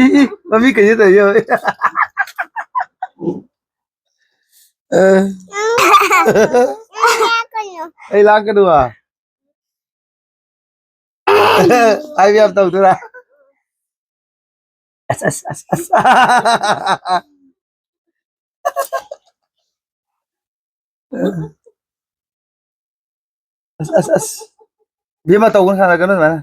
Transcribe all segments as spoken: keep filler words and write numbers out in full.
E, E, ꯃꯃꯤ ꯀꯩꯅꯣ ꯇꯧꯔꯤꯁꯦ ꯌꯦꯡꯉꯣ꯫ ꯑ꯫ ꯑꯩ ꯂꯥꯛꯀꯅꯨ ꯍꯥ? ꯍꯥꯏꯕ ꯌꯥꯝ ꯇꯧꯗꯣꯏꯔꯥ? ꯑꯁ, ꯑꯁ, ꯑꯁ, ꯑꯁ꯫ ꯑꯁ, ꯑꯁ, ꯑꯁ꯫ ꯏꯕꯦꯝꯃ, ꯇꯧꯒꯅꯨ, ꯁꯥꯟꯅꯒꯅꯨ ꯑꯗꯨꯃꯥꯏꯅ꯫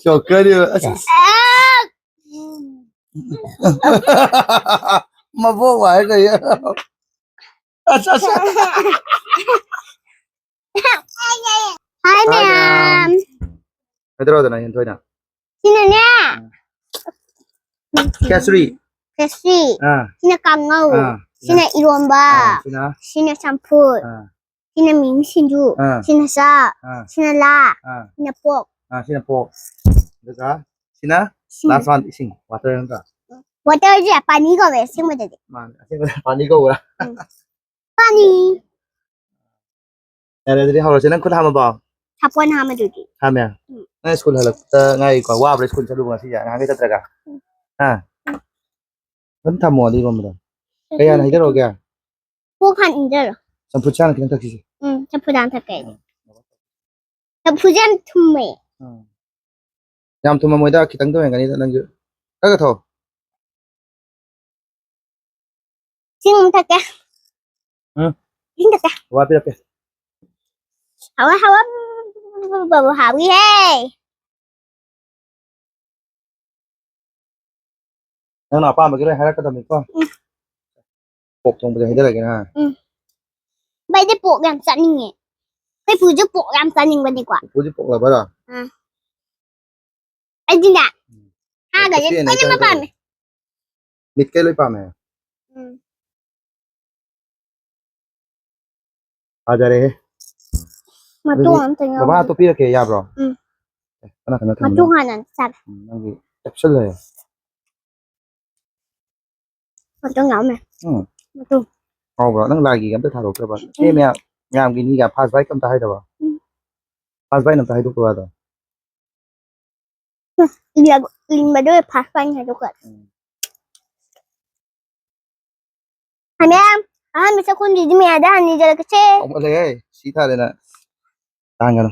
ꯆꯣꯛꯀꯅꯤ꯫ ꯑꯁ, ꯑꯁ꯫ ꯃꯕꯣꯛ ꯋꯥꯏ ꯀꯩ꯫ ꯑꯁ, ꯑꯁ꯫ Hi, hi, ma'am. ꯀꯩꯗꯧꯔꯗꯅ ꯍꯦꯟꯊꯣꯏꯅ? ꯁꯤꯅꯅꯦ꯫ ꯎꯝ꯫ ꯈꯦꯆ꯭ꯔꯤ꯫ ꯈꯦꯆ꯭ꯔꯤ꯫ ꯑꯥ꯫ ꯁꯤꯅ ꯀꯥꯡꯉꯧ꯫ ꯑꯥ꯫ ꯁꯤꯅ ꯏꯔꯣꯝꯕ꯫ ꯑꯥ, ꯁꯤꯅ? ꯁꯤꯅ ꯆꯝꯐꯨꯠ꯫ ꯑꯥ꯫ ꯁꯤꯅ ꯃꯤꯃꯤ ꯁꯤꯡꯖꯨ꯫ ꯑꯥ꯫ ꯁꯤꯅ ꯆꯥꯛ꯫ ꯑꯥ꯫ ꯁꯤꯅ ꯂꯥ꯫ ꯑꯥ꯫ ꯁꯤꯅ ꯄꯣꯛ꯫ ꯑꯥ, ꯁꯤꯅ ꯄꯣꯛ꯫ ꯑꯗꯨꯒ ꯁꯤꯅ ꯁꯤꯡ꯫ Last one, ꯏꯁꯤꯡ, water ꯅꯠꯇ꯭ꯔꯥ? Waterꯁꯦ ꯄꯥꯅꯤ ꯀꯧꯋꯦ ꯑꯁꯦꯡꯕꯗꯗꯤ꯫ ꯃꯥꯅꯦ, ꯑꯁꯦꯡꯕꯗ ꯄꯥꯅꯤ ꯀꯧꯕ꯭ꯔꯥ? ꯎꯝ꯫ ꯄꯥꯅꯤ꯫ ꯌꯥꯔꯦ, ꯑꯗꯨꯗꯤ ꯍꯧꯔꯁꯦ꯫ ꯅꯪ ꯈꯨꯠ ꯍꯥꯝꯃꯕꯣ? ꯁꯥꯄꯣꯟ ꯍꯥꯝꯃꯗꯨꯗꯤ꯫ ꯍꯥꯝꯃꯦ? ꯎꯝ꯫ ꯅꯪ ꯁ꯭ꯀꯨꯜ ꯍꯜꯂꯛꯇ ꯉꯥꯏꯔꯤꯀꯣ? ꯋꯥꯕ꯭ꯔꯥ ꯁ꯭ꯀꯨꯜ ꯆꯠꯂꯨꯕ ꯉꯁꯤꯁꯦ? ꯅꯍꯥꯟꯈꯩ ꯆꯠꯇ꯭ꯔꯒ? ꯎꯝ꯫ ꯍꯥ? ꯎꯝ꯫ ꯑꯗꯨꯝ ꯊꯝꯃꯣ ꯑꯗꯨ ꯏꯔꯣꯝꯕꯗꯣ꯫ ꯀꯌꯥꯅ ꯍꯩꯗꯔꯛꯑꯣꯒꯦ? ꯀꯣꯛ ꯍꯥꯟꯅ ꯏꯪꯖꯔꯣ꯫ ꯆꯝꯐꯨꯠꯁꯦ ꯍꯥꯟꯅ ꯈꯤꯇꯪ ꯊꯛꯈꯤꯁꯦ꯫ ꯎꯝ, ꯆꯝꯐꯨꯠ ꯍꯥꯟꯅ ꯊꯛꯀꯦ ꯑꯩꯗꯤ꯫ ꯎꯝ꯫ ꯆꯝꯐꯨꯠꯁꯦ ꯌꯥꯝ ꯊꯨꯝꯃꯦ꯫ ꯎꯝ꯫ ꯌꯥꯝ ꯊꯨꯝꯃꯝꯃꯣꯏꯗ, ꯈꯤꯇꯪꯗ ꯑꯣꯏꯔꯝꯒꯅꯤꯗ ꯅꯪꯁꯨ꯫ ꯈꯔ ꯈꯔ ꯊꯛꯑꯣ꯫ ꯏꯁꯤꯡ ꯑꯃꯨꯛ ꯊꯛꯀꯦ꯫ ꯎꯝ꯫ ꯏꯁꯤꯡ ꯊꯛꯀꯦ꯫ ꯋꯥ ꯄꯤꯔꯛꯀꯦ꯫ ꯍꯥꯎꯋꯦ, ꯍꯥꯎꯋꯦ꯫ ꯕꯕꯨ ꯍꯥꯎꯋꯤꯍꯦ꯫ ꯅꯪꯅ ꯑꯄꯥꯝꯕꯒꯤ ꯂꯣꯏ ꯍꯥꯏꯔꯛꯀꯗꯕꯅꯤꯀꯣ꯫ ꯎꯝ꯫ ꯄꯣꯛ ꯊꯣꯡꯕꯗ ꯍꯩꯗꯔꯒꯦ ꯍꯥ? ꯎꯝ꯫ ꯑꯩꯗꯤ ꯄꯣꯛ ꯌꯥꯝ ꯆꯥꯅꯤꯡꯉꯦ꯫ ꯑꯩꯈꯣꯏ ꯄꯨꯁꯨ ꯄꯣꯛ ꯌꯥꯝ ꯆꯥꯅꯤꯡꯕꯅꯤꯀꯣ꯫ ꯄꯨꯁꯨ ꯄꯣꯛ lover ꯔꯣ? ꯑꯥ꯫ ꯑꯩꯗꯤꯅꯦ, ꯎꯝ꯫ ꯁꯥꯒꯁꯦ ꯀꯩ ꯂꯣꯏꯅꯃꯛ ꯀꯩ ꯄꯥꯝꯃꯦ꯫ ꯃꯤꯠꯀꯩ ꯂꯣꯏ ꯄꯥꯝꯃꯦ꯫ ꯎꯝ꯫ ꯐꯖꯔꯦꯍꯦ꯫ ꯃꯇꯣꯡ ꯑꯗꯨꯗꯤ ꯑꯝꯇ ꯌꯥꯎꯗꯦ꯫ ꯕꯕꯥ ꯑꯇꯣꯞꯄꯤꯔꯛꯀꯦ ꯌꯥꯕ꯭ꯔꯣ? ꯎꯝ꯫ ꯑꯦ, ꯀꯅꯥ ꯀꯅꯥ ꯊꯝꯃꯤꯅꯣ? ꯃꯇꯣꯡ ꯍꯥꯟꯅ ꯆꯥꯒꯦ꯫ ꯎꯝ, ꯅꯪꯒꯤ ꯆꯞꯁꯤꯜꯂꯦ꯫ ꯃꯇꯣꯡ ꯌꯥꯎꯔꯝꯃꯦ꯫ ꯎꯝ꯫ ꯃꯇꯣꯡ꯫ ꯍꯥꯎꯕ꯭ꯔꯣ? ꯅꯪ ꯂꯥꯏꯒꯤ ꯑꯝꯇ ꯊꯥꯗꯣꯛꯇ꯭ꯔꯕ? ꯁꯦ ꯎꯝ꯫ ꯃꯌꯥꯝ, ꯃꯌꯥꯝꯒꯤ ꯃꯤꯒ ꯐꯥꯁ ꯕꯥꯏꯠꯀ ꯑꯝꯇ ꯍꯥꯏꯗꯕ? ꯎꯝ꯫ ꯐꯥꯁ ꯕꯥꯏꯠ ꯑꯝꯇ ꯍꯥꯏꯗꯣꯛꯇꯕ ꯑꯗꯣ? ꯎꯝ꯫ ꯂꯤꯟ-, ꯂꯤꯟꯕꯗꯣ ꯐꯥꯁ ꯕꯥꯏꯠ ꯍꯥꯏꯗꯣꯛꯈ꯭ꯔꯦ꯫ ꯎꯝ꯫ ꯍꯥꯏ ꯃꯌꯥꯝ, ꯑꯍꯥꯟꯕ ꯆꯥꯛꯈꯨꯝꯁꯤꯗꯤ ꯃꯌꯥꯗ ꯍꯥꯟꯅ ꯂꯤꯖꯔꯛꯀꯁꯦ꯫ ꯍꯥꯎꯃꯜꯂꯦꯍꯦ, ꯁꯤ ꯊꯥꯔꯦꯅ꯫ ꯇꯥꯡꯒꯅꯨ꯫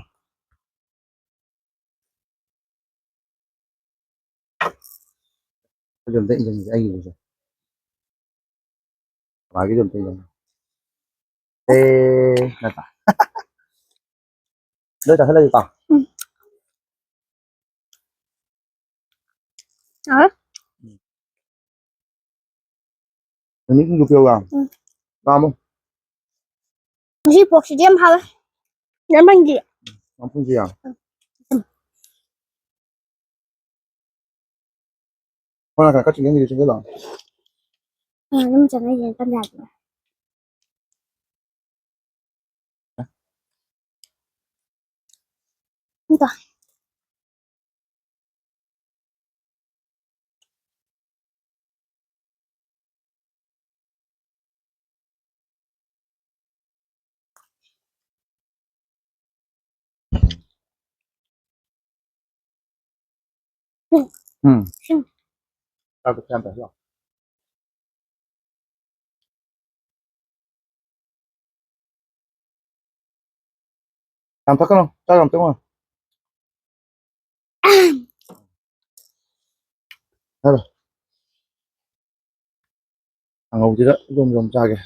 ꯑꯗꯨ ꯑꯝꯇ ꯏꯟꯁꯤꯟꯒꯦ, ꯑꯩꯒꯤꯗꯨꯁꯨ꯫ ꯃꯥꯒꯤꯗꯨ ꯑꯝꯇ ꯏꯟꯁꯤꯟꯒꯦ꯫ ꯑꯦ, ꯅꯠꯇ꯫ ꯂꯣꯏ ꯆꯥꯁꯤꯜꯂꯒꯦꯀꯣ꯫ ꯎꯝ꯫ ꯍꯥꯎꯋꯦ꯫ ꯎꯝ꯫ ꯅꯨꯃꯤꯠ ꯍꯨꯝꯅꯤ ꯄꯤꯌꯣꯕ꯫ ꯎꯝ꯫ ꯂꯥꯝꯃꯣ꯫ ꯉꯁꯤ ꯄꯣꯛꯁꯤꯗꯤ ꯌꯥꯝ ꯍꯥꯎꯋꯦ꯫ ꯂꯦꯃꯟꯒꯤ꯫ ꯂꯦꯃꯟꯒꯤ? ꯎꯝ꯫ ꯍꯣꯏ, ꯈꯔ ꯈꯔ ꯆꯤꯡꯁꯤꯟꯒꯦ, ꯆꯤꯡꯁꯤꯜꯂꯣ꯫ ꯑ, ꯑꯗꯨꯝ ꯆꯪꯉꯛꯏꯁꯦ ꯀꯝ ꯌꯥꯗꯦ꯫ ꯑꯝꯇ꯫ ꯎꯝ꯫ ꯎꯝ꯫ ꯆꯥꯛꯇꯣ ꯈꯔ ꯌꯥꯝ ꯆꯥꯁꯤꯜꯂꯣ꯫ ꯌꯥꯝ ꯊꯛꯀꯅꯨ, ꯆꯥꯛ ꯌꯥꯝ ꯊꯛꯀꯅꯨ꯫ ꯍꯥꯏꯔꯣ꯫ ꯀꯥꯡꯍꯧꯁꯤꯗ ꯌꯣꯝ ꯌꯣꯝ ꯆꯥꯒꯦ꯫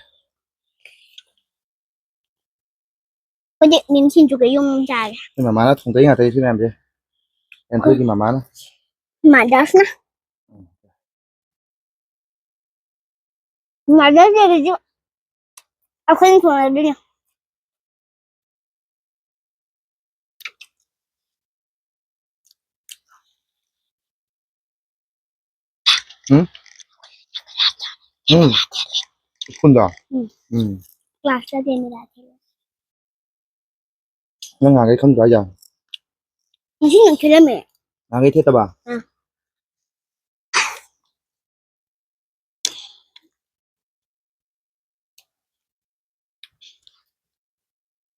ꯑꯩꯈꯣꯏꯗꯤ ꯃꯤꯃꯤ ꯁꯤꯡꯖꯨꯒ ꯌꯣꯝ ꯌꯣꯝ ꯆꯥꯒꯦ꯫ ꯑꯩꯈꯣꯏ ꯃꯃꯥꯅ ꯊꯣꯡꯗꯣꯛꯏ ꯉꯥꯛꯇꯅꯤ ꯁꯤ ꯃꯌꯥꯝꯁꯦ꯫ ꯑꯦꯟꯊꯣꯏꯒꯤ ꯃꯃꯥꯅ꯫ ꯃꯥꯗꯔꯁꯅ꯫ ꯃꯥꯗꯔꯁ ꯗꯦꯗꯁꯨ ꯑꯩꯈꯣꯏꯅ ꯊꯣꯡꯅꯗꯣꯏꯅꯦ꯫ ꯎꯝ? ꯎꯝ꯫ ꯁ꯭ꯀꯨꯜꯗ? ꯎꯝ꯫ ꯎꯝ꯫ ꯀ꯭ꯂꯥꯁꯇ ꯀꯦꯃꯦꯔꯥ ꯊꯦꯠꯂꯦ꯫ ꯅꯪ ꯉꯍꯥꯟꯈꯩ ꯈꯪꯗ꯭ꯔꯣ ꯍꯥꯏꯁꯦ? ꯉꯁꯤ ꯅꯪ ꯊꯦꯠꯂꯝꯃꯦ꯫ ꯉꯍꯥꯟꯈꯩ ꯊꯦꯠꯇꯕ? ꯑꯥ꯫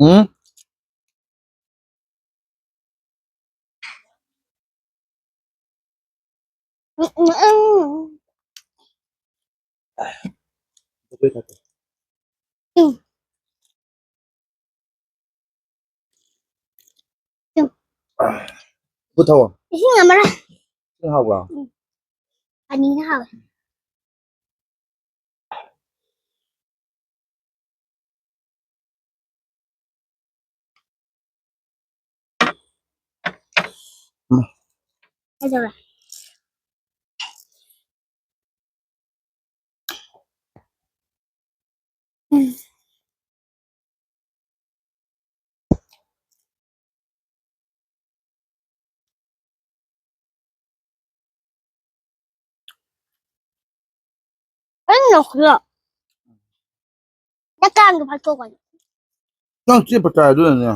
ꯎꯝ? ꯎꯝ꯫ ꯎꯝ꯫ ꯄꯨꯊꯣꯛꯑꯣ꯫ ꯏꯁꯤꯡ ꯑꯃꯔ? ꯏꯁꯤꯡ ꯍꯥꯎꯕ꯭ꯔꯣ? ꯎꯝ꯫ ꯑꯅꯤꯅ ꯍꯥꯎꯋꯦ꯫ ꯎꯝ꯫ ꯀꯩꯗꯧꯔꯦ? ꯎꯝ꯫ ꯑꯩ ꯅꯣꯛꯈ꯭ꯔꯣ? ꯅꯀꯥꯡꯗꯣ ꯐꯥꯊꯣꯛꯀꯅꯤ꯫ ꯅꯪ ꯆꯦꯞꯄ ꯇꯥꯏ ꯑꯗꯨꯅꯅꯦ꯫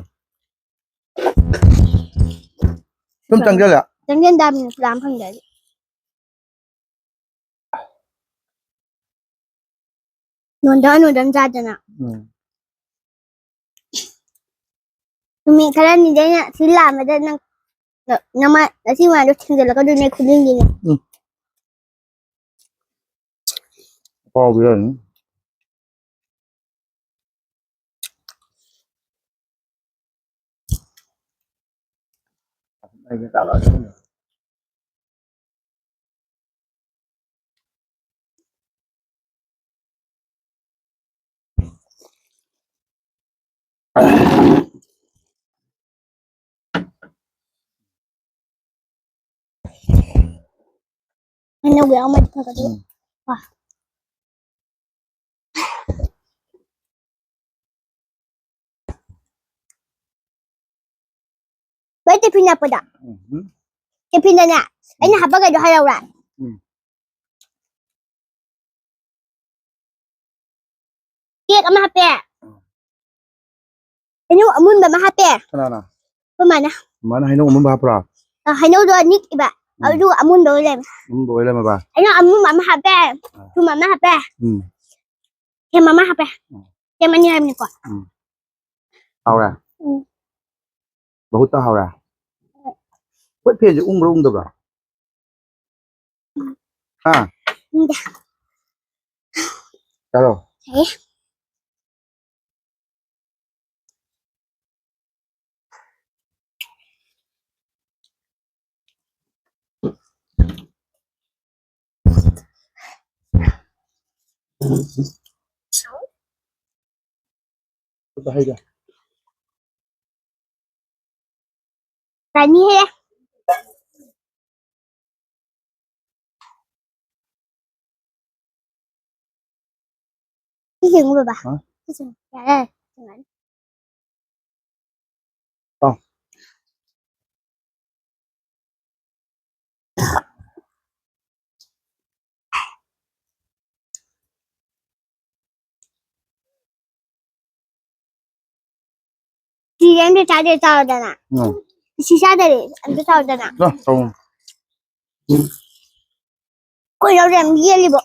ꯁꯨꯝ ꯆꯪꯖꯜꯂꯦ꯫ ꯆꯪꯖꯟꯗꯥꯃꯤꯅ ꯄꯨꯔꯥ ꯐꯪꯗ꯭ꯔꯗꯤ꯫ ꯅꯣꯟꯗ ꯅꯣꯟꯗꯅ ꯆꯥꯗꯅ꯫ ꯎꯝ꯫ ꯅꯨꯃꯤꯠ ꯈꯔꯅꯤꯗꯤ ꯑꯩꯅ ꯁꯤ ꯂꯥꯛꯑꯝꯕꯗ ꯅꯪ, ꯅꯃ-, ꯅꯆꯤꯟ ꯃꯌꯥꯝꯗꯣ ꯊꯤꯡꯖꯤꯜꯂꯛꯀꯗꯣꯏꯅꯦ ꯈꯨꯗꯤꯡꯒꯤꯅꯦ꯫ ꯎꯝ꯫ ꯑꯄꯥꯎꯕ ꯌꯥꯅꯤ꯫ ꯍꯩꯅꯧ ꯌꯥꯎꯔꯝꯃꯗꯤ ꯐꯒꯗꯕ꯫ ꯎꯝ꯫ ꯋꯥ꯫ ꯂꯣꯏ ꯇꯤꯐꯤꯟ ꯍꯥꯞꯄꯗ꯫ ꯎꯝ꯫ ꯇꯤꯐꯤꯟꯗꯅꯦ, ꯑꯩꯅ ꯎꯝ꯫ ꯍꯥꯞꯄꯈꯩꯗꯣ ꯍꯥꯏꯔꯛꯎꯔꯥ? ꯎꯝ꯫ ꯀꯦꯛ ꯑꯃ ꯍꯥꯞꯄꯦ꯫ ꯎꯝ꯫ ꯍꯩꯅꯧ ꯑꯃꯨꯟꯕ ꯑꯃ ꯍꯥꯞꯄꯦ꯫ ꯀꯅꯥꯅ? ꯑꯩꯈꯣꯏ ꯃꯥꯅ꯫ ꯃꯥꯅ ꯍꯩꯅꯧ ꯑꯃꯨꯟꯕ ꯍꯥꯞꯄ꯭ꯔꯥ? ꯑ, ꯍꯩꯅꯧꯗꯣ ꯅꯤꯛꯏꯕ꯫ ꯎꯝ꯫ ꯑꯗꯨꯒ ꯑꯃꯨꯟꯕ ꯑꯣꯏ ꯂꯩꯔꯝꯃꯦ꯫ ꯑꯃꯨꯟꯕ ꯑꯣꯏ ꯂꯩꯔꯝꯃꯕ? ꯍꯩꯅꯧ ꯑꯃꯨꯟꯕ ꯑꯃ ꯍꯥꯞꯄꯦ꯫ ꯑꯥ꯫ ꯊꯨꯝ ꯑꯃ ꯍꯥꯞꯄꯦ꯫ ꯎꯝ꯫ ꯁꯦꯝ ꯑꯃ ꯍꯥꯞꯄꯦ꯫ ꯎꯝ꯫ ꯁꯦꯝ ꯑꯅꯤ ꯍꯥꯏꯕꯅꯤꯀꯣ꯫ ꯎꯝ꯫ ꯍꯥꯎꯔꯦ? ꯎꯝ꯫ ꯕꯍꯨꯠꯇ ꯍꯥꯎꯔꯦ? ꯍꯣꯏ, ꯐꯦꯟꯁꯦ ꯎꯪꯕ꯭ꯔꯥ ꯎꯪꯗꯕ꯭ꯔꯥ? ꯍꯥ? ꯎꯝꯗꯦ꯫ ꯆꯥꯔꯣ꯫ ꯍꯩ꯫ ꯍꯩꯗ꯫ ꯇꯥꯅꯤꯍꯦ꯫ ꯁꯤ ꯌꯦꯡꯉꯨ ꯕꯕꯥ꯫ ꯍꯥ? ꯁꯤ ꯌꯦꯡꯉꯨ꯫ ꯌꯥꯔꯦ, ꯌꯥꯔꯦ꯫ ꯌꯦꯡꯉꯅꯤ꯫ ꯑꯥ꯫ ꯁꯤꯁꯦ ꯑꯝꯇ ꯆꯥꯗꯦ, ꯆꯥꯎꯗꯅ꯫ ꯎꯝ꯫ ꯁꯤ ꯆꯥꯗꯔꯦ, ꯑꯝꯇ ꯆꯥꯎꯗꯅ꯫ ꯆꯥ, ꯆꯥꯎ꯫ ꯑꯩꯈꯣꯏ ꯂꯧꯗ ꯌꯥꯝ ꯌꯦꯜꯂꯤꯕꯣ꯫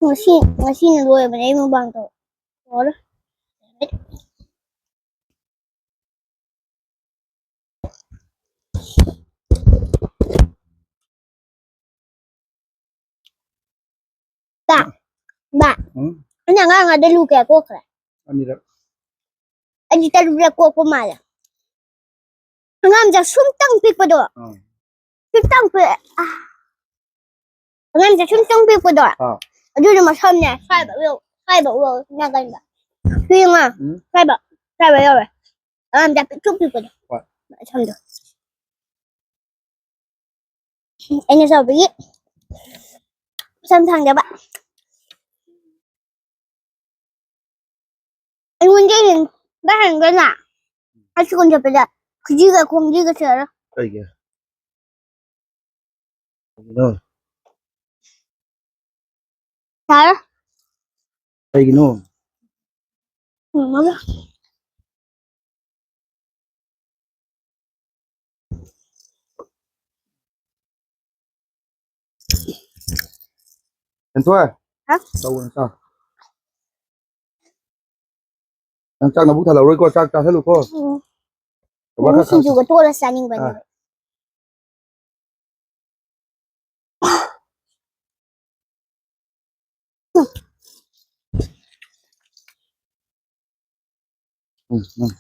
ꯉꯁꯤ, ꯉꯁꯤꯅ ꯂꯣꯏꯕꯅꯦ ꯑꯩ ꯃꯨꯛꯕꯥꯡ ꯇꯧ-, ꯇꯧꯔꯔꯣꯏ꯫ ꯕꯥ, ꯕꯥ, ꯎꯝ? ꯑꯩꯅ ꯑꯉꯥꯡ ꯑꯣꯏꯔꯤꯉꯩꯗ ꯂꯨ ꯀꯌꯥ ꯀꯣꯛꯈ꯭ꯔꯦ? ꯑꯅꯤꯔꯛ꯫ ꯑꯩꯗꯤ ꯇꯔꯨꯛꯂꯛ ꯀꯣꯛꯄ ꯃꯥꯜꯂꯦ꯫ ꯑꯉꯥꯡ ꯃꯆꯥ ꯁꯨꯝꯇꯪ ꯄꯤꯛꯄꯗꯣ꯫ ꯑꯥ꯫ ꯁꯨꯝꯇꯪ ꯄꯤꯛ-, ꯑꯥ꯫ ꯑꯉꯥꯡ ꯃꯆꯥ ꯁꯨꯝꯇꯪ ꯄꯤꯛꯄꯗꯣ꯫ ꯑꯥ꯫ ꯑꯗꯨꯅ ꯃꯁꯝꯅꯦ, ꯁ꯭ꯋꯥꯏꯐꯥꯎ ꯌꯧ-, ꯁ꯭ꯋꯥꯏꯐꯥꯎ ꯌꯧ-, ꯅꯥꯀꯟꯗ꯫ ꯁꯤ ꯌꯦꯡꯉꯣ꯫ ꯎꯝ꯫ ꯁ꯭ꯋꯥꯏꯐꯥꯎ, ꯁ꯭ꯋꯥꯏꯐꯥꯎ ꯌꯧꯔꯦ꯫ ꯑꯉꯥꯡ ꯃꯆꯥ ꯄꯤꯛꯇ꯭ꯔꯨ ꯄꯤꯛꯄꯗꯣ꯫ ꯍꯣꯏ꯫ ꯃꯁꯝꯗꯣ꯫ ꯑꯩꯅ ꯆꯥꯎꯕꯒꯤ ꯃꯁꯝ ꯁꯥꯡꯗꯕ꯫ ꯑꯩꯉꯣꯟꯗ ꯌꯦꯡꯕ ꯍꯟꯒꯅ꯫ ꯑꯩ ꯁ꯭ꯀꯨꯜ ꯆꯠꯄꯗ ꯈꯨꯖꯤꯒ ꯈꯣꯡꯖꯤꯒ ꯁꯤꯔꯔꯣꯏ꯫ ꯀꯩꯒꯤ? ꯀꯩꯒꯤꯅꯣ? ꯌꯥꯔꯦ꯫ ꯀꯩꯒꯤꯅꯣ? ꯌꯦꯡꯉꯒ꯫ ꯍꯦꯟꯊꯣꯏ꯫ ꯍꯥ? ꯇꯧꯒꯅꯨ, ꯆꯥꯎ꯫ ꯅꯪ ꯆꯥꯛ ꯅꯕꯨꯛ ꯊꯜꯍꯧꯔꯣꯏꯀꯣ, ꯆꯥꯛ ꯆꯥꯁꯜꯂꯨꯀꯣ꯫ ꯎꯝ꯫ ꯕꯕꯥ ꯈꯔ ꯁꯤꯡꯖꯨꯒ ꯇꯣꯠꯂ ꯆꯥꯅꯤꯡꯕꯅꯦꯕ꯫ ꯑꯥ꯫ ꯎꯝ, ꯎꯝ꯫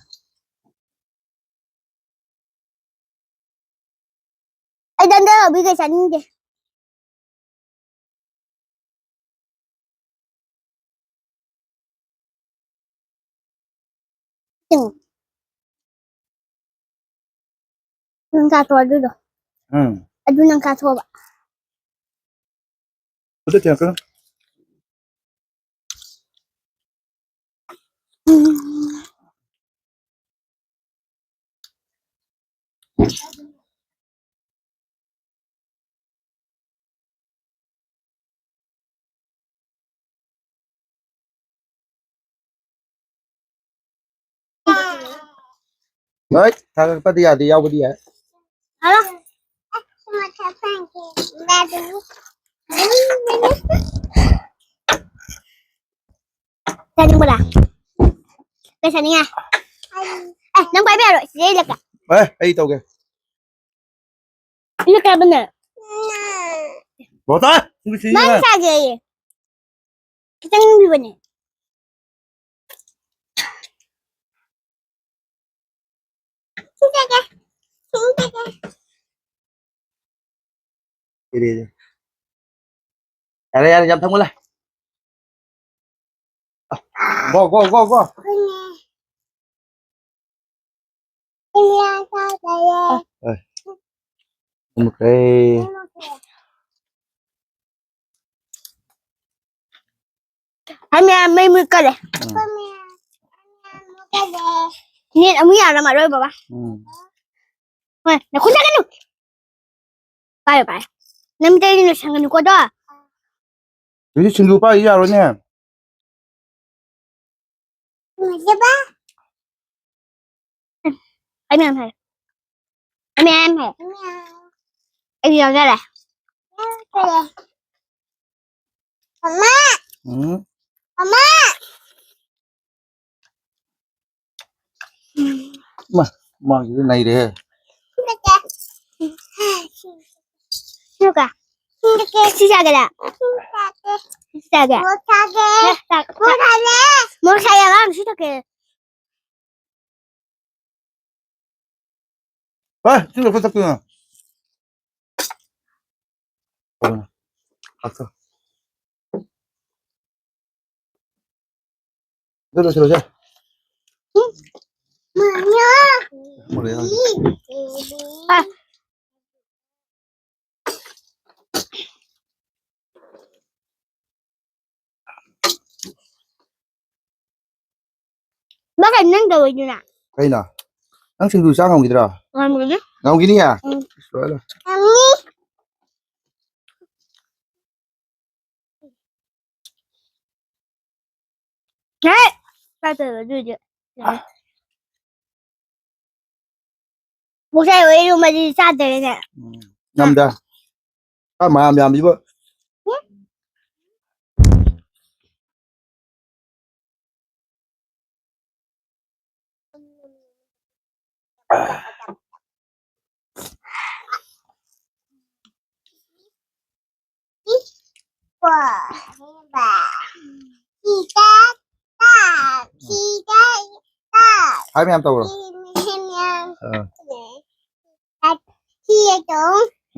ꯑꯩ ꯗꯟꯗ ꯂꯧꯕꯤꯒꯦ, ꯆꯥꯅꯤꯡꯗꯦ꯫ ꯎꯝ꯫ ꯅꯪ ꯆꯥꯊꯣꯛꯑꯣ ꯑꯗꯨꯗꯣ꯫ ꯎꯝ꯫ ꯑꯗꯨ ꯅꯪ ꯆꯥꯊꯣꯛꯑꯣꯕ꯫ ꯑꯗꯨ ꯊꯦꯡꯉꯛꯀꯅꯨ꯫ ꯍꯣꯏ, ꯊꯥꯒꯠꯄꯗꯤ ꯌꯥꯗꯦ, ꯌꯥꯎꯕꯗꯤ ꯌꯥꯏ꯫ ꯍꯜꯂꯣ꯫ ꯆꯥꯅꯤꯡꯕ꯭ꯔꯥ? ꯀꯩ ꯆꯥꯅꯤꯡꯉꯦ? ꯑꯦ, ꯅꯪ ꯄꯥꯏꯕ ꯌꯥꯔꯣꯏ꯫ ꯁꯤꯗ ꯏꯜꯂꯛꯀꯦ꯫ ꯑꯦ, ꯑꯩ ꯇꯧꯒꯦ꯫ ꯏꯜꯂꯛꯀꯦ ꯍꯥꯏꯕꯅꯦ꯫ ꯕꯣꯇꯜ! ꯃꯥꯅ ꯆꯥꯒꯦꯌꯦ꯫ ꯈꯤꯇꯪ ꯄꯤꯕꯅꯦ꯫ ꯁꯤ ꯆꯥꯒꯦ꯫ ꯁꯤ ꯆꯥꯒꯦ꯫ ꯌꯥꯔꯦ, ꯌꯥꯔꯦ, ꯌꯥꯝ ꯊꯛꯃꯜꯂꯦ꯫ Go, go, go, go. ꯑꯦ, ꯊꯝꯈ꯭ꯔꯦ꯫ ꯍꯥꯏ ꯃꯌꯥꯝ ꯃꯩ ꯃꯨꯠꯀꯔꯦ꯫ ꯎꯝ꯫ ꯅꯦꯠ ꯑꯃꯨꯛ ꯌꯥꯔꯝꯃꯔꯣꯏ ꯕꯕꯥ꯫ ꯎꯝ꯫ ꯍꯣꯏ, ꯅꯈꯨꯠ ꯆꯠꯀꯅꯨ꯫ ꯄꯥꯏꯌꯨ, ꯄꯥꯏꯌꯨ꯫ ꯅꯃꯤꯠꯇ ꯑꯩꯅ ꯂꯣꯏꯁꯟꯒꯅꯨꯀꯣ ꯑꯗꯣ꯫ ꯍꯧꯖꯤꯛ ꯁꯤꯡꯖꯨ ꯄꯥꯏ ꯌꯥꯔꯣꯏꯅꯦ꯫ ꯃꯖꯕ꯫ ꯑꯩ ꯃꯌꯥꯝ ꯍꯥꯏ꯫ ꯑꯩ ꯃꯌꯥꯝ ꯍꯥꯏ꯫ ꯑꯩ ꯌꯥꯎꯖꯔꯦ꯫ ꯌꯥꯎꯖꯔꯦ꯫ ꯃꯃꯥ! ꯎꯝ꯫ ꯃꯃꯥ! ꯃꯥ, ꯃꯥꯒꯤꯗꯤ ꯅꯩꯔꯦꯍꯦ꯫ ꯁꯤ ꯆꯥꯒꯦꯔꯥ? ꯁꯤ ꯆꯥꯒꯦ? ꯃꯣꯔꯣꯛ ꯆꯥꯒꯦ꯫ ꯃꯣꯔꯣꯛ ꯆꯥꯒꯦ꯫ ꯃꯣꯔꯣꯛ ꯆꯥꯒꯦ꯫ ꯃꯣꯔꯣꯛ ꯆꯥꯒꯦ꯫ ꯍꯦ, ꯁꯤ ꯂꯧꯊꯣꯛ ꯆꯠꯇꯣꯏꯅꯣ? ꯀꯣꯟꯅ꯫ ꯍꯥꯞꯆꯧ꯫ ꯑꯗꯨ ꯂꯣꯏꯁꯤꯜꯂꯁꯦ꯫ ꯃꯨꯜꯂꯦ ꯍꯧꯖꯤꯛ꯫ ꯑ꯫ ꯃꯥ ꯀꯩꯅꯣ ꯅꯪ ꯇꯧꯔꯤꯗꯨꯅ? ꯀꯩꯅꯣ? ꯅꯪ ꯁꯤꯡꯖꯨ ꯆꯥ ꯉꯝꯈꯤꯗ꯭ꯔꯣ? ꯉꯝꯒꯅꯤ꯫ ꯉꯝꯈꯤꯅꯤꯌꯦ? ꯎꯝ꯫ ꯂꯣꯏꯔꯦ, ꯂꯣꯏꯔꯦ꯫ ꯉꯝꯅꯤ꯫ ꯍꯦ! ꯆꯥꯗꯣꯏꯕ ꯑꯗꯨꯏꯗꯤ꯫ ꯌꯥꯔꯦ꯫ ꯃꯣꯔꯣꯛ ꯁꯥꯏ ꯍꯣꯏ ꯏꯔꯨꯝꯕꯗꯤ ꯆꯥꯗꯔꯦꯅꯦ꯫ ꯎꯝ꯫ ꯉꯝꯗꯦ꯫ ꯆꯥꯛ ꯃꯌꯥꯝ ꯌꯥꯝꯕꯤꯕ꯫ ꯍꯥꯏ ꯃꯌꯥꯝ ꯇꯧꯔꯣ꯫ ꯑꯥ꯫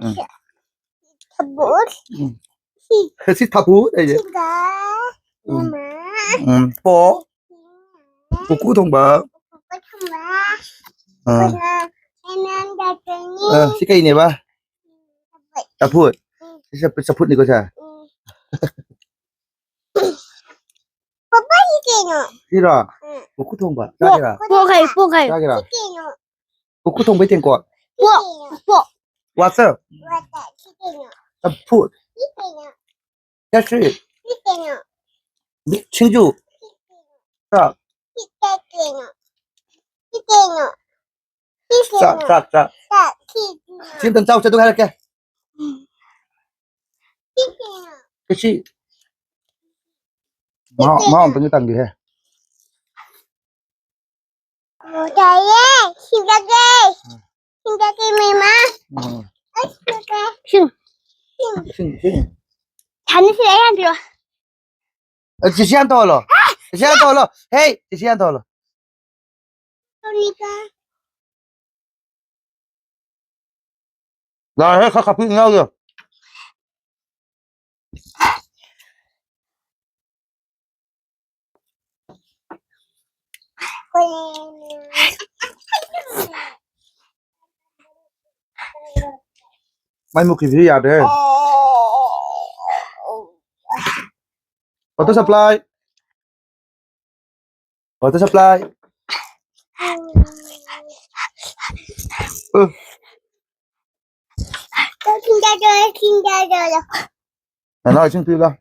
ꯎꯝ꯫ ꯊꯕꯨꯠ꯫ ꯎꯝ꯫ ꯁꯤ ꯊꯕꯨꯠ ꯍꯥꯏꯁꯦ꯫ ꯁꯤꯒ ꯎꯝ꯫ ꯏꯃꯥ꯫ ꯎꯝ꯫ ꯄꯣ꯫ ꯏꯃꯥ꯫ ꯀꯨꯀꯨ ꯊꯣꯡꯕ꯫ ꯀꯨꯀꯨ ꯊꯣꯡꯕ꯫ ꯑꯥ꯫ ꯑꯩꯈꯣꯏꯅ ꯍꯦꯟꯅ ꯆꯠꯀꯅꯤ꯫ ꯑꯥ, ꯁꯤ ꯀꯩꯅꯦꯕ? ꯊꯕꯨꯠ꯫ ꯆꯐꯨꯠ꯫ ꯎꯝ꯫ ꯁꯤ ꯆꯐꯨꯠ-, ꯆꯐꯨꯠꯅꯤꯀꯣ ꯁꯦ? ꯎꯝ꯫ ꯄꯄꯥ, ꯁꯤ ꯀꯩꯅꯣ? ꯁꯤꯔꯣ? ꯎꯝ꯫ ꯀꯨꯀꯨ ꯊꯣꯡꯕ꯫ ꯄꯣꯛ, ꯆꯥꯒꯦꯔꯥ? ꯄꯣꯛ ꯍꯥꯏ, ꯄꯣꯛ ꯍꯥꯏ꯫ ꯆꯥꯒꯦꯔꯥ? ꯁꯤ ꯀꯩꯅꯣ? ꯀꯨꯀꯨ ꯊꯣꯡꯕꯩ ꯇꯦꯡꯀꯣꯠ꯫ ꯄꯣꯛ, ꯄꯣꯛ꯫ ꯋꯥꯆꯞ꯫ ꯋꯥꯆꯞ, ꯁꯤ ꯀꯩꯅꯣ? ꯆꯐꯨ꯫ ꯁꯤ ꯀꯩꯅꯣ? ꯆꯥꯁꯤ꯫ ꯁꯤ ꯀꯩꯅꯣ? ꯁꯤꯡꯖꯨ꯫ ꯁꯤ ꯀꯩꯅꯣ? ꯆꯥꯛ꯫ ꯁꯤ ꯀꯩꯅꯣ? ꯁꯤ ꯀꯩꯅꯣ? ꯁꯤ ꯆꯥꯛ, ꯀꯩꯅꯣ? ꯆꯥꯛ, ꯆꯥꯛ꯫ ꯆꯥꯛ, ꯁꯤ ꯀꯩꯅꯣ? ꯁꯤ ꯑꯝꯇꯪ ꯆꯥꯎꯁꯦ, ꯑꯗꯨꯒ ꯍꯥꯏꯔꯛꯀꯦ꯫ ꯁꯤ ꯀꯩꯅꯣ? ꯀꯩꯁꯤ꯫ ꯃꯍꯥꯎ, ꯃꯍꯥꯎ ꯑꯝꯇꯪꯗꯤ ꯇꯪꯒꯦꯍꯦ꯫ ꯌꯥꯏꯌꯦ, ꯁꯤꯟꯖꯒꯦ꯫ ꯁꯤꯟꯖꯒꯦ, ꯃꯦꯃꯥ꯫ ꯎꯝ꯫ ꯑꯩ ꯁꯤꯟꯖꯒꯦ꯫ ꯁꯤꯟ꯫ ꯁꯤꯟ꯫ ꯁꯤꯟ, ꯁꯤꯟ꯫ ꯊꯥꯅ ꯁꯤꯟ, ꯑꯩ ꯍꯥꯟꯅ ꯄꯤꯔꯛꯑꯣ꯫ ꯑ, ꯆꯤꯆꯦ ꯍꯥꯟ ꯇꯧꯍꯜꯂꯣ꯫ ꯆꯤꯆꯦ ꯍꯥꯟ ꯇꯧꯍꯜꯂꯣ꯫ ꯍꯦ, ꯆꯤꯆꯦ ꯍꯥꯟ ꯇꯧꯍꯜꯂꯣ꯫ ꯇꯣꯅꯤꯀꯥ꯫ ꯂꯥꯛꯑꯦꯍꯦ, ꯈꯔ ꯈꯥꯄꯤ ꯏꯅꯥꯎꯒꯤ꯫ ꯃꯩ ꯃꯨꯠꯈꯤꯕꯁꯤ ꯌꯥꯗ꯭ꯔꯦ꯫ Water supply꯫ Water supply꯫ ꯎ꯫ ꯅꯅꯥꯎ ꯏꯁꯤꯡ ꯄꯤꯌꯨ ꯂꯥꯎ꯫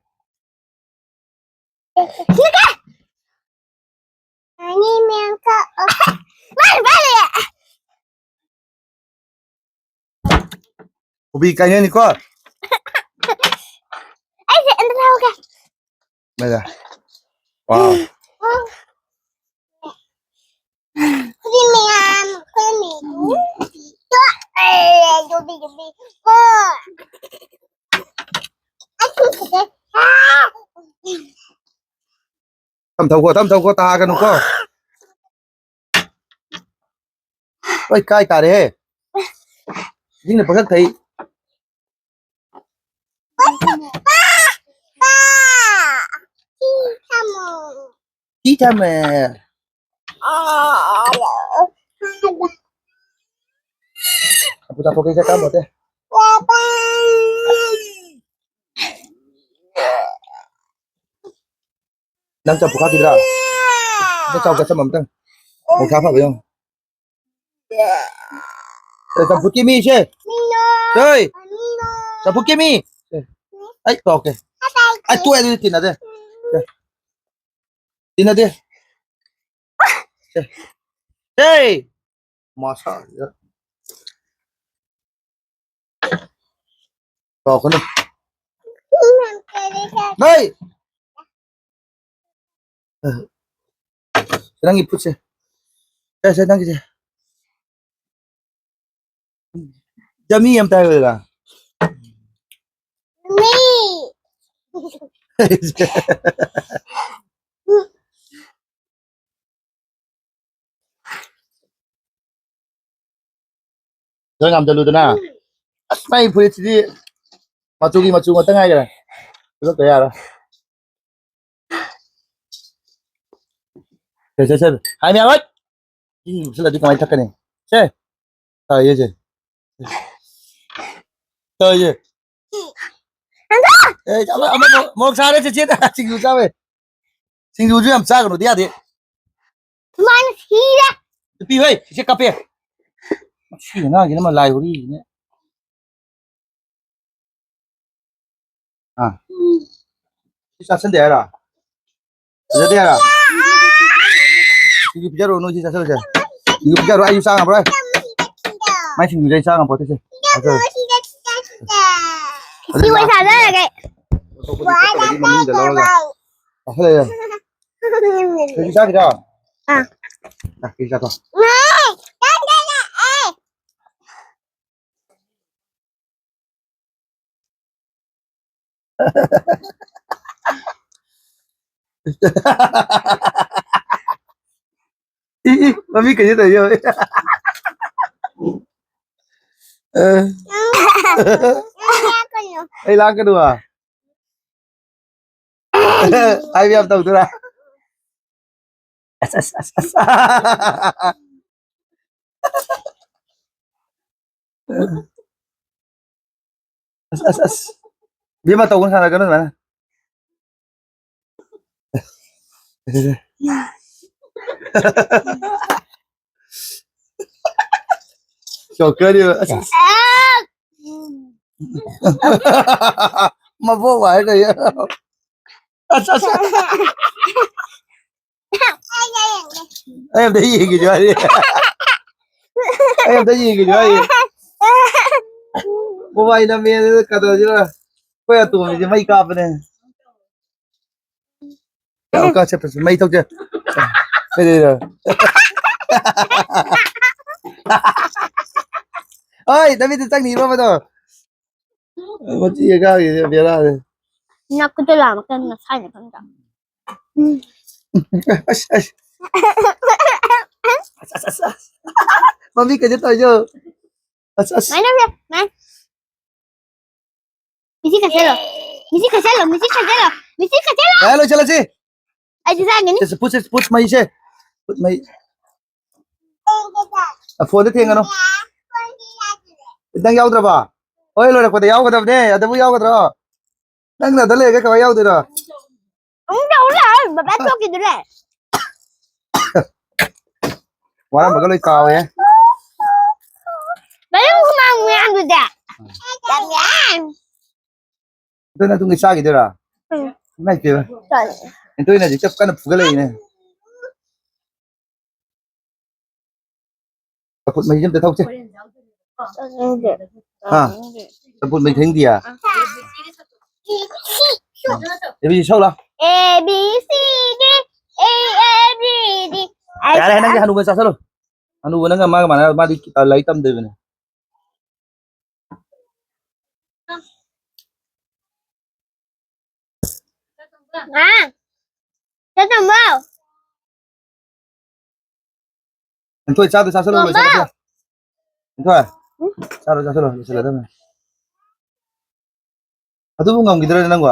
ꯀꯣꯕꯤ ꯀꯥꯏꯅꯅꯤꯀꯣ꯫ ꯑꯩꯁꯦ ꯑꯝꯇ ꯂꯧꯒꯦ꯫ ꯃꯥꯏꯗ꯫ ꯋꯥꯎ꯫ ꯈꯨꯗꯤ ꯃꯌꯥꯝ, ꯈꯨꯗꯤ ꯃꯌꯥꯝ꯫ ꯇꯣꯛꯑꯦ, ꯌꯨꯕꯤ, ꯌꯨꯕꯤ꯫ ꯀꯣ꯫ ꯑꯩ ꯈꯨꯠꯁꯤꯗ꯫ ꯑꯥ! ꯇꯝ ꯊꯧꯀꯣ, ꯇꯝ ꯊꯧꯀꯣ, ꯇꯥꯒꯅꯨꯀꯣ꯫ ꯂꯣꯏ ꯀꯥꯏ ꯇꯥꯔꯦꯍꯦ꯫ ꯏꯁꯤꯡꯅ ꯄꯪꯊꯛ ꯊꯛꯏ꯫ ꯄꯥ! ꯄꯥ! ꯁꯤ ꯊꯝꯃꯣ꯫ ꯁꯤ ꯊꯝꯃꯦ꯫ ꯑꯄꯨ ꯆꯥꯊꯣꯛꯀꯦ, ꯆꯥꯛ ꯆꯥꯕ ꯅꯠꯇꯦ꯫ ꯅꯪ ꯆꯝꯐꯨꯠ ꯈꯥꯛꯈꯤꯗ꯭ꯔꯥ? ꯑꯝꯇ ꯆꯥꯎ, ꯆꯥꯛ ꯆꯝ ꯑꯝꯇꯪ꯫ ꯃꯣꯛꯁꯥ ꯐꯕ ꯌꯦꯡꯉꯨ꯫ ꯑꯦ, ꯆꯝꯐꯨꯠꯀꯤ ꯃꯤꯁꯦ꯫ ꯍꯦ! ꯆꯝꯐꯨꯠꯀꯤ ꯃꯤ꯫ ꯑꯩ ꯇꯧꯔꯛꯀꯦ꯫ ꯑꯩ ꯇꯣꯛꯑꯦ ꯑꯗꯨꯗꯤ ꯇꯤꯟꯅꯗꯦ꯫ ꯇꯤꯟꯅꯗꯦ꯫ ꯁꯦ꯫ ꯍꯦ! ꯃꯁꯥꯁꯤꯗ꯫ ꯇꯧꯔꯛꯀꯅꯨ꯫ ꯍꯩ! ꯅꯪꯒꯤ ꯐꯨꯠꯁꯦ꯫ ꯁꯦ, ꯁꯦ, ꯅꯪꯒꯤꯁꯦ꯫ ꯖꯃꯤ ꯑꯝꯇ ꯍꯥꯏꯌꯨꯗꯅ꯫ ꯃꯤ꯫ ꯈꯔ ꯉꯥꯝꯖꯜꯂꯨꯗꯅ꯫ ꯑꯁ, ꯃꯥꯏ ꯐꯨꯔꯤꯠꯁꯤꯗꯤ ꯃꯆꯨꯒꯤ ꯃꯆꯨ ꯉꯥꯛꯇ ꯉꯥꯏꯈ꯭ꯔꯦ꯫ ꯐꯨꯗꯣꯛꯇ ꯌꯥꯔꯣꯏ꯫ ꯁꯦ, ꯁꯦ, ꯁꯦ꯫ ꯍꯥꯏ ꯃꯌꯥꯝ, ꯍꯣꯏ꯫ ꯏꯁꯤꯡ ꯂꯨꯞꯁꯜꯂꯗꯤ ꯀꯃꯥꯏꯅ ꯊꯛꯀꯅꯤ? ꯁꯦ꯫ ꯇꯧꯔꯤꯁꯦ꯫ ꯇꯧꯔꯤꯁꯦ꯫ ꯑꯦ, ꯑꯃ, ꯑꯃ, ꯃꯣꯔꯣꯛ ꯁꯥꯔꯦ, ꯆꯦꯆꯦꯗ ꯁꯤꯡꯖꯨ ꯆꯥꯕꯩ꯫ ꯁꯤꯡꯖꯨꯁꯨ ꯌꯥꯝ ꯆꯥꯒꯅꯨꯗꯤ ꯌꯥꯗꯦ꯫ ꯃꯥꯅ ꯁꯤꯔꯦ꯫ ꯅꯨꯄꯤ ꯍꯣꯏ, ꯆꯦꯆꯦ ꯀꯞꯄꯦ꯫ ꯁꯤ ꯑꯉꯥꯡꯁꯤꯅ ꯑꯃ ꯂꯥꯏ ꯍꯨꯔꯤꯁꯤꯅ꯫ ꯑꯥ꯫ ꯁꯤ ꯆꯥꯁꯟꯗꯦ ꯍꯥꯏꯔꯣ? ꯐꯖꯗꯦ ꯍꯥꯏꯔꯣ? ꯁꯤꯗꯤ ꯄꯤꯖꯔꯣ, ꯅꯣꯏ ꯁꯤ ꯆꯥꯁꯜꯂꯁꯦ꯫ ꯁꯤꯗꯤ ꯄꯤꯖꯔꯣ, ꯑꯩꯁꯨ ꯆꯥ ꯉꯝꯃꯔꯣꯏ꯫ ꯃꯥꯏ ꯁꯤꯡꯖꯨꯁꯦ ꯑꯩ ꯆꯥ ꯉꯝꯄꯣꯠꯇꯦ ꯁꯦ꯫ ꯆꯥꯁꯜꯂꯁꯦ꯫ ꯁꯤ ꯑꯣꯏ ꯆꯥꯖꯔꯒꯦ꯫ ꯑꯇꯣꯞꯄꯗꯤ ꯀꯛꯇꯕꯒꯤ ꯃꯅꯨꯡꯗ ꯂꯧꯔꯒ ꯆꯥꯁꯜꯂꯁꯦ꯫ ꯁꯤꯗꯤ ꯆꯥꯈꯤꯗ꯭ꯔꯣ? ꯑꯥ꯫ ꯂꯥꯛ, ꯁꯤꯗꯤ ꯆꯥꯊꯣꯛ꯫ ꯏ, ꯏ, ꯃꯃꯤ ꯀꯩꯅꯣ ꯇꯧꯔꯤ ꯌꯦꯡꯉꯣ꯫ ꯑ꯫ ꯑꯩ ꯂꯥꯛꯀꯅꯨ ꯍꯥ? ꯍꯥꯏꯕ ꯌꯥꯝ ꯇꯧꯗꯣꯏꯔꯥ? ꯑꯁ, ꯑꯁ, ꯑꯁ, ꯑꯁ꯫ ꯑꯁ, ꯑꯁ, ꯑꯁ꯫ ꯏꯕꯦꯝꯃ, ꯇꯧꯒꯅꯨ, ꯁꯥꯟꯅꯒꯅꯨ ꯑꯗꯨꯃꯥꯏꯅ꯫ ꯆꯣꯀꯔ ꯑꯁ, ꯑꯁ꯫ ꯃꯕꯣꯛ ꯍꯥꯏꯔ ꯀꯩ? ꯑꯁ, ꯑꯁ꯫ ꯑꯩ ꯑꯝꯇ ꯌꯦꯡꯒꯦꯁꯨ ꯍꯥꯏꯔꯤ꯫ ꯑꯩ ꯑꯝꯇ ꯌꯦꯡꯒꯦꯁꯨ ꯍꯥꯏꯔꯤ꯫ ꯃꯣꯕꯥꯏꯜ ꯅꯝꯃꯦ ꯑꯗꯨ ꯀꯩꯗꯧꯁꯤꯔ? ꯑꯩꯈꯣꯏ ꯑꯇꯣꯝꯕꯤꯁꯦ ꯃꯩ ꯀꯥꯞꯄꯅꯦ꯫ ꯀꯥ ꯆꯠꯄꯁꯨ ꯃꯩ ꯊꯧꯖ꯫ ꯀꯩꯗꯧꯔꯤꯅꯣ? ꯍꯣꯏ, ꯅꯃꯤꯠꯇ ꯆꯪꯅꯤꯕ ꯑꯃꯗꯣ꯫ ꯃꯁꯤ ꯑꯉꯥꯡꯁꯤꯗꯤ ꯕꯦꯔꯥꯅꯤ꯫ ꯅꯛꯀꯗꯣ ꯂꯥꯝꯃꯛꯀꯅꯤ ꯉꯁꯥꯏꯅ ꯈꯪꯗ꯭ꯔꯣ? ꯑꯁ, ꯑꯁ꯫ ꯑꯁ, ꯑꯁ, ꯑꯁ, ꯑꯁ꯫ ꯃꯃꯤ ꯀꯩꯅꯣ ꯇꯧꯔꯤꯁꯦ? ꯑꯁ, ꯑꯁ꯫ ꯃꯥꯏꯅ ꯇꯧꯁꯦ, ꯃꯥꯏ꯫ ꯃꯤꯁꯤ ꯈꯠꯆꯜꯂꯣ꯫ ꯃꯤꯁꯤ ꯈꯠꯆꯜꯂꯣ, ꯃꯤꯁꯤ ꯈꯠꯆꯜꯂꯣ, ꯃꯤꯁꯤ ꯈꯠꯆꯜꯂꯣ꯫ ꯌꯥꯔꯦ, ꯂꯣꯏꯁꯤꯜꯂꯁꯤ꯫ ꯑꯩꯁꯨ ꯆꯥꯒꯅꯤ꯫ ꯁꯦ, ꯁꯦ, ꯐꯨꯠ, ꯁꯦ, ꯐꯨꯠ ꯃꯩꯁꯦ꯫ ꯐꯨꯠ ꯃꯩ꯫ ꯑ, ꯐꯣꯟꯗ ꯊꯦꯡꯒꯅꯨ꯫ ꯅꯪ ꯌꯥꯎꯗ꯭ꯔꯕꯣ? ꯍꯣꯏ, ꯂꯣꯏꯔꯛꯄꯗ ꯌꯥꯎꯒꯗꯕꯅꯦ꯫ ꯑꯗꯕꯨ ꯌꯥꯎꯒꯗ꯭ꯔꯣ? ꯅꯪꯅ ꯑꯗ ꯂꯩꯔꯒ ꯀꯃꯥꯏ ꯌꯥꯎꯗꯣꯏꯅꯣ? ꯑꯃꯨꯛ ꯇꯧ ꯂꯥꯛꯑꯣ, ꯕꯕꯥ ꯊꯣꯛꯈꯤꯗꯨꯔꯦ꯫ ꯋꯥꯔꯝꯕꯒ ꯂꯣꯏ ꯀꯥꯎꯋꯦ꯫ ꯃꯌꯨꯝ ꯍꯨꯃꯥꯡ ꯃꯌꯥꯝꯗꯨꯗꯤ꯫ ꯌꯥꯝ ꯌꯥꯝ꯫ ꯑꯗꯨ ꯅꯪ ꯇꯨꯡꯒꯤ ꯆꯥꯈꯤꯗꯣꯏꯔꯥ? ꯎꯝ꯫ ꯏꯃꯥꯏ ꯄꯦꯝꯃ꯫ ꯆꯥꯅꯤ꯫ ꯍꯦꯟꯇꯣꯛꯏꯅ ꯍꯧꯖꯤꯛ ꯆꯞ ꯀꯟꯅ ꯐꯨꯒꯠꯂꯛꯏꯅꯦ꯫ ꯆꯝꯐꯨꯠ ꯃꯍꯤ ꯑꯝꯇ ꯊꯛꯁꯦ꯫ ꯆꯥꯅꯤꯡꯗꯦ꯫ ꯍꯥ? ꯆꯥꯅꯤꯡꯗꯦ꯫ ꯆꯝꯐꯨꯠ ꯃꯍꯤ ꯊꯛꯅꯤꯡꯗꯤꯌꯦ? ꯑꯥ꯫ ꯑꯦ ꯕꯤ ꯁꯤ ꯁꯛꯎ ꯂꯥꯎ꯫ A B C D, E F G H I ꯌꯥꯔꯦ, ꯅꯪꯗꯤ ꯍꯅꯨꯕ ꯆꯥꯁꯜꯂꯣ꯫ ꯍꯅꯨꯕ ꯅꯪꯒ ꯃꯥꯒ ꯃꯥꯟꯅ, ꯃꯥꯗꯤ ꯂꯥꯏꯔꯤꯛ ꯇꯝꯗꯣꯏꯕꯅꯦ꯫ ꯃꯥ, ꯆꯥ ꯇꯝꯃꯣ꯫ ꯍꯦꯟꯊꯣꯏ, ꯆꯥꯗꯣ ꯆꯥꯁꯜꯂꯣ, ꯂꯣꯏꯁꯜꯂꯁꯦ꯫ ꯇꯣꯝꯕ! ꯍꯦꯟꯊꯣꯏ, ꯎꯝ? ꯆꯥꯗꯣ ꯆꯥꯁꯜꯂꯣ, ꯂꯣꯏꯁꯜꯂꯗꯕꯅꯦ꯫ ꯑꯗꯨꯕꯨ ꯉꯝꯈꯤꯗ꯭ꯔꯅꯦ ꯅꯪꯕꯣ?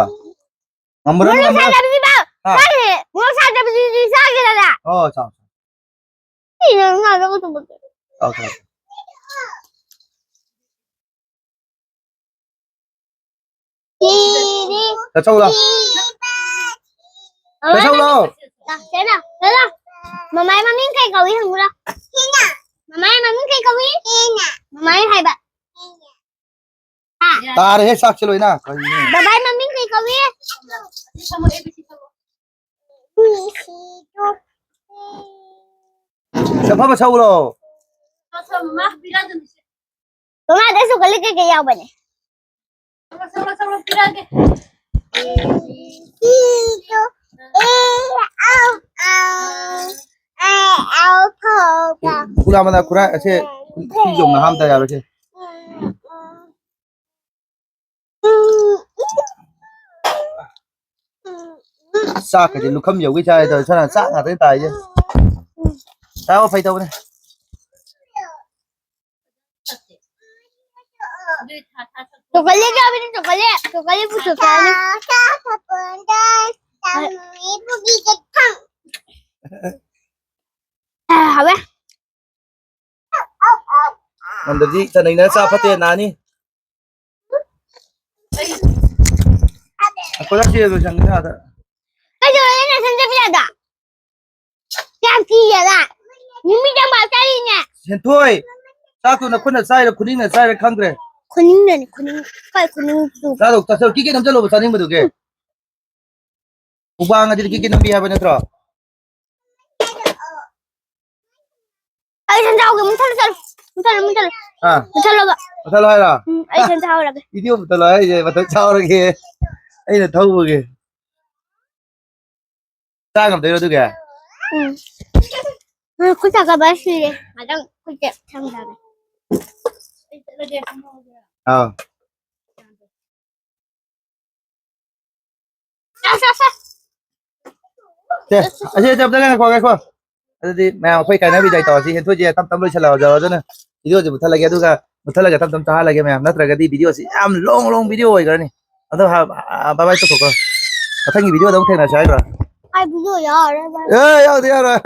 ꯉꯝꯕ꯭ꯔꯥ, ꯃꯣꯔꯣꯛ ꯉꯝꯕ꯭ꯔꯥ? ꯁꯥꯗꯕꯁꯤꯕꯣ! ꯍꯥ? ꯆꯥꯒꯦ! ꯃꯣꯔꯣꯛ ꯁꯥꯗꯕꯁꯤꯗꯤ ꯆꯥꯒꯦꯗꯅ! ꯑꯣ, ꯆꯥꯎ, ꯆꯥꯎ꯫ ꯁꯤꯅ ꯉꯥꯗꯣ ꯀꯩꯗꯧꯕꯒꯤ? ꯆꯥꯎ, ꯆꯥꯎ꯫ ꯁꯤꯗꯤ꯫ ꯆꯠꯆꯧ ꯂꯥꯎ꯫ ꯆꯠꯆꯧ ꯂꯥꯎ꯫ ꯂꯥꯛꯁꯦꯅ꯫ ꯂꯥꯛ꯫ ꯃꯃꯥꯏ ꯃꯃꯤꯡ ꯀꯩ ꯀꯧꯏ ꯍꯪꯉꯨꯔꯣ? ꯃꯃꯥꯏ ꯃꯃꯤꯡ ꯀꯩ ꯀꯧꯏ? ꯃꯃꯥꯏ ꯍꯥꯏꯕ꯫ ꯍꯥ? ꯇꯥꯔꯦꯍꯦ, ꯆꯥꯛꯁꯦ ꯂꯣꯏꯅ꯫ ꯀꯔꯤꯅꯣ? ꯕꯕꯥꯏ ꯃꯃꯤꯡ ꯀꯩ ꯀꯧꯏ? ꯆꯠꯐꯝ ꯁꯧꯔꯣ꯫ ꯃꯃꯥꯗꯁꯨ ꯀꯂꯤ ꯀꯩꯀꯩ ꯌꯥꯎꯕꯅꯦ? ꯁꯧꯔꯣ, ꯁꯧꯔꯣ, ꯄꯤꯔꯛꯑꯒꯦ꯫ ꯈꯨꯔꯥ ꯃꯅꯥ ꯈꯨꯔꯥ ꯑꯁꯦ ꯁꯤ ꯌꯧꯅ ꯍꯥꯝꯗ ꯌꯥꯔꯣꯏꯁꯦ꯫ ꯆꯥꯛꯀꯁꯦ ꯂꯨꯈꯝ ꯌꯧꯒꯩ ꯆꯥꯏ ꯇꯧꯔꯦ꯫ ꯁꯅꯥ ꯆꯥꯛ ꯉꯥꯛꯇꯅꯤ ꯇꯥꯏꯁꯦ꯫ ꯆꯥꯕ ꯐꯩ ꯇꯧꯕꯅꯦ꯫ ꯆꯣꯀꯣꯂꯦꯠ ꯆꯥꯕꯅꯤ, ꯆꯣꯀꯣꯂꯦꯠ꯫ ꯆꯣꯀꯣꯂꯦꯠ ꯄꯨꯊꯣꯛꯀꯦ ꯍꯥꯏꯅꯤ꯫ ꯍꯥꯎꯋꯦ꯫ ꯉꯝꯗ꯭ꯔꯗꯤ ꯆꯅꯩꯅ ꯆꯥ ꯐꯠꯇꯦ, ꯅꯥꯅꯤ꯫ ꯑꯩꯈꯣꯏ ꯂꯥꯛꯁꯤ ꯂꯣꯏꯁꯟꯒꯦ ꯑꯥꯗ꯫ ꯀꯩꯗꯧꯔꯒꯦ ꯅꯊꯟ ꯆꯠꯄ ꯌꯥꯗ? ꯌꯥꯝ ꯀꯤꯌꯦꯕ꯫ ꯅꯨꯃꯤꯠ ꯌꯥꯝ ꯆꯥꯔꯤꯅꯦ꯫ ꯁꯦꯟꯊꯣꯏ, ꯆꯥꯛꯇꯨ ꯅꯈꯨꯠꯅ ꯆꯥꯏꯔ ꯈꯨꯅꯤꯡꯅ ꯆꯥꯏꯔ ꯈꯪꯗ꯭ꯔꯦ꯫ ꯈꯨꯅꯤꯡꯅꯅꯤ, ꯈꯨꯅꯤꯡ꯫ ꯀꯩ ꯈꯨꯅꯤꯡ? ꯆꯥꯔꯣ, ꯆꯥꯁꯜꯂꯣ꯫ ꯀꯤꯠ ꯀꯤꯠ ꯅꯝꯁꯜꯂꯣꯕ, ꯆꯥꯅꯤꯡꯕꯗꯨꯒꯤ꯫ ꯎꯝ꯫ ꯃꯨꯛꯕꯥꯡ ꯑꯗꯨꯗꯤ ꯀꯤꯠ ꯀꯤꯠ ꯅꯝꯕꯤ ꯍꯥꯏꯕ ꯅꯠꯇ꯭ꯔꯣ? ꯑꯩ ꯁꯟ ꯆꯥꯎꯒꯦ, ꯃꯨꯊꯠꯂꯨ, ꯆꯠꯂꯨ꯫ ꯃꯨꯊꯠꯂꯨ, ꯃꯨꯊꯠꯂꯨ꯫ ꯑꯥ꯫ ꯃꯨꯊꯠꯂꯣꯕ꯫ ꯃꯨꯊꯠꯂꯣ ꯍꯥꯏꯔꯣ? ꯎꯝ, ꯑꯩ ꯁꯟ ꯆꯥꯎꯔꯒꯦ꯫ ꯚꯤꯗꯤꯑꯣ ꯃꯨꯊꯠꯂꯣ ꯍꯥꯏꯔꯤꯁꯦ, ꯃꯊꯛ ꯆꯥꯎꯔꯒꯦ꯫ ꯑꯩꯅ ꯊꯧꯕꯒꯤ꯫ ꯆꯥ ꯉꯝꯗꯣꯏꯔꯣ ꯑꯗꯨꯒꯤ? ꯎꯝ꯫ ꯎꯝ, ꯈꯨꯠ ꯁꯥꯒꯠꯄ ꯁꯤꯔꯦ꯫ ꯉꯥꯛꯇꯪ ꯈꯨꯠꯁꯦ ꯁꯪꯗꯒꯦ꯫ ꯑꯥꯎ꯫ ꯑꯁ, ꯑꯁ, ꯑꯁ꯫ ꯁꯦ, ꯑꯁꯤ, ꯑꯁꯤ ꯑꯝꯇ ꯉꯥꯏꯈꯣ, ꯉꯥꯏꯈꯣ꯫ ꯑꯗꯨꯗꯤ ꯃꯌꯥꯝ ꯑꯩꯈꯣꯏ ꯀꯥꯏꯅꯕꯤꯗꯥꯏ ꯇꯧꯔꯁꯤ꯫ ꯍꯦꯟꯊꯣꯏꯁꯦ ꯇꯞ ꯇꯞ ꯂꯣꯏꯁꯤꯜꯂꯛꯑꯣ, ꯑꯗꯨꯅ ꯚꯤꯗꯤꯑꯣꯁꯦ ꯃꯨꯠꯊꯠꯂꯒꯦ, ꯑꯗꯨꯒ ꯃꯨꯠꯊꯠꯂꯒ ꯇꯞ ꯇꯞ ꯊꯥꯍꯜꯂꯒꯦ ꯃꯌꯥꯝ, ꯅꯠꯇ꯭ꯔꯒꯗꯤ ꯚꯤꯗꯤꯑꯣꯁꯤ ꯌꯥꯝ ꯂꯣꯡ ꯂꯣꯡ ꯚꯤꯗꯤꯑꯣ ꯑꯣꯏꯈ꯭ꯔꯅꯤ꯫ ꯑꯗꯣ ꯍꯥ-, ꯍꯥ-, ꯕꯥꯏ ꯕꯥꯏ ꯇꯧꯊꯣꯛꯈ꯭ꯔꯣ꯫ ꯃꯊꯪꯒꯤ ꯚꯤꯗꯤꯑꯣꯗ ꯑꯃꯨꯛ ꯊꯦꯡꯅꯁꯤ ꯍꯥꯏꯕ꯭ꯔꯣ? ꯑꯩ ꯚꯤꯗꯤꯑꯣ ꯌꯥꯎꯔꯔꯣꯏ, ꯚꯥꯏ꯫ ꯑꯦ, ꯌꯥꯎꯗꯦ, ꯌꯥꯎꯔꯣꯏ꯫